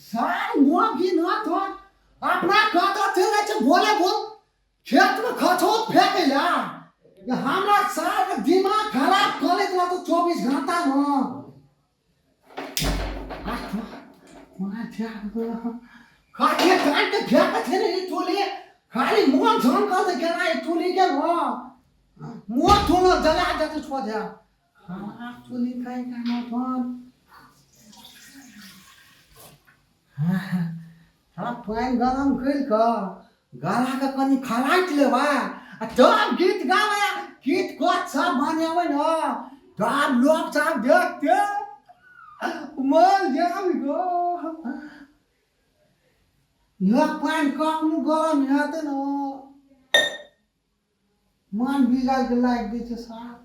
सार मोगी न तो अपना कतऽ चलि जाइ छै बोले बोल खेतमे खछौत फेकै ला ये हमरा सार के दिमाग खराब कऽ लैत रहतो 24 घंटामे। खाली कान के फेंक छै ने ई टोली खाली मोन झन कर दे केना ई टोली के न मुँह थोड़ा जला देते छोड़ दे हाँ टोली खाई का न थोन हाँ पानि गरम करि कऽ गलाके कनि खराटि लेबै आ तब गीत गाबै गीत कत सब बनेबै ने तब लोक सब देखते मर जाब गो। यो पानि कखनो गरम हेतै ने मन बिगाड़ के लागि दै छै साफ।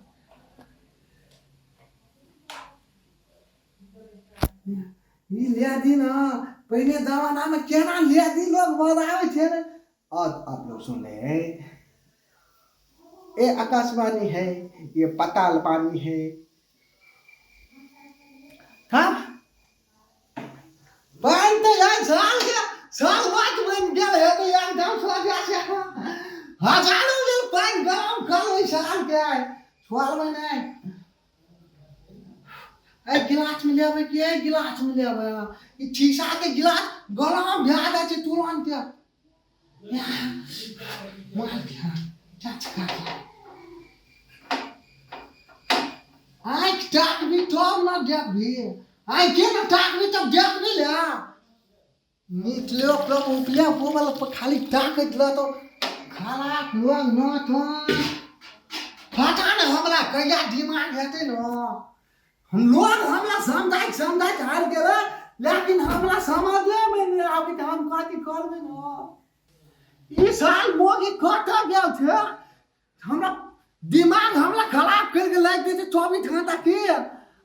ई ले दी ना पहले जमाना में केना ले दी लोग बनावे थे ना। और आप लोग सुन रहे हैं ये आकाशवाणी है, ये पताल पानी है। हाँ पानि तऽ यार साल के साल बात बनि गेल है तऽ एकदम सोझा से हजारो बेर पानि गरम करबै साल के छोड़बै नहि। एहि गिलासमे लेबै कि एहि गिलासमे लेबै? ई शीशाके गिलास गरम भए जाइ छै तुरन्ते। आँखि ताकबी तब ने देखबी, आँखि ने ताकबी तब देखबी ले। निकलो लोग उपले बोल पर खाली ताकैत रहतो खराब लोग न तो पता नहीं हमरा कहिया दिमाग हेतै न। हम लोग हमरा समझाइत समझाइत हारि गेलै, लेकिन हमरा समझेमे नहि आबै तऽ हम कथी करबै न। ई साल मोगी कतऽ गेल छै? हमरा दिमाग हमरा खराब करि के लागि दै छै 24 घंटा के।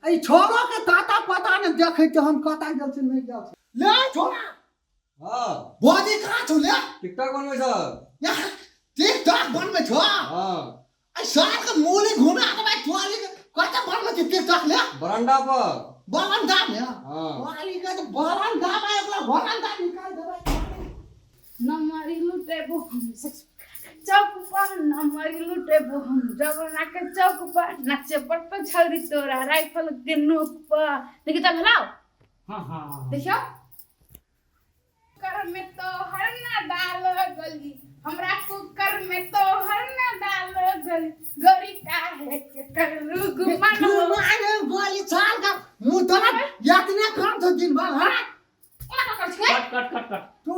एहि छोरो के ताता पता नहि देखै छै हम कतऽ गेल छी नहि गेल छी। ले छोरा। हाँ। भौजी कहाँ छौ ले? टिकटॉक बनबै छौ। यहाँ टिकटॉक बनबै छौ? हाँ। एहि साल के मूली घुमा देबै टोली के। कतऽ बनबै छी टिकटॉक ले? बरंडा पर। बरंडा में? हाँ। टोली के तऽ बरंडा में एकरा बरंडा निकाल देबै। नमरी लुटेबो हम चौक पर, नमरी लुटेबो हम जगन्नाथ के चौक पर, नाचे पड़तो छौरी तोरा राइफल के नोक पर। देखी तऽ भेलौ? हाँ, हाँ, हाँ। देखियौ। कुकर में तो हर ना दाल गली, हमरा कुकर में तो हर ना दाल गली, गरी काहे के करलू गुमान हो। गुमान हो, गोली चाल का मुंह तोरा यातने काम तो दिन भर, हाँ? कोना का कर छै? कट, कट, कट, कट। तू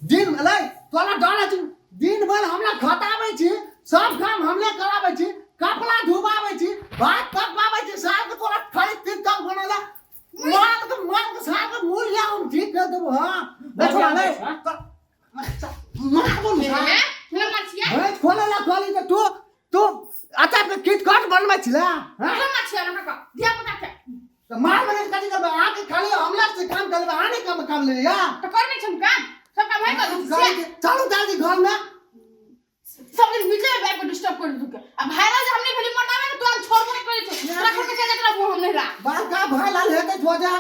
दिन ले तोरा डर छै, दिन भर हमरा खटाबै छी, सब काम हमले कराबै छी, कपड़ा धुबाबै छी, भात पकवाबै छी, साग के तोरा खाली टिकटॉक बनाला। मार के मार के साग के मूल या हम ठीक कर देबो। हां देखो ले मार बोल। हे, हे मार छिया। भैंस खोले ला खोली त तू तू अच्छा पे किटकट बनबै छिला। हां हे मार छिया ना का धिया पुता के त मार बने कथि करबै? आके खाली हमला से काम करबै, आने काम काम ले या त करने छम काम, सब काम है कर छिया। चलू दादी घर में सब दिन बीचे में बैठ के डिस्टर्ब कर दू के। अब भाईलाल जे हमने भली मनावे ने तो हम छोड़बो नहीं करे छो। तोरा छोड़ के चल जात रहबो हम नहीं रहा। बाल का भाईलाल हेतै छोड़ जा।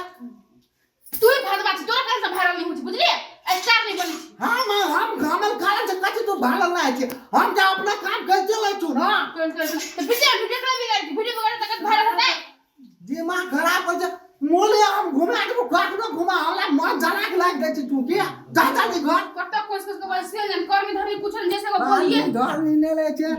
तू ही भागवा छी, तोरा कारण से भाईलाल नहीं होइ छै, बुझलिए? स्टार नहीं बनी छी। हम हमर कारण से कथि तू भाईलाल नहीं होइ छै? हम त अपना काम करते रहै छु ना। कर, कर, कर। त बीचे में वीडियो करा बिगाड़ छी, वीडियो बिगाड़ तक भाईलाल हेतै। दिमाग खराब हो जा। मोले हम घुमा देबो, कखनो घुमा हमरा मन जला के लागि जाइ छै तू के। जा जा नी घर। कत कोस कोस के बस से जन कर्मी धर्मी कुछ नहीं जैसे को बोलिए। धर्मी नै लै छै।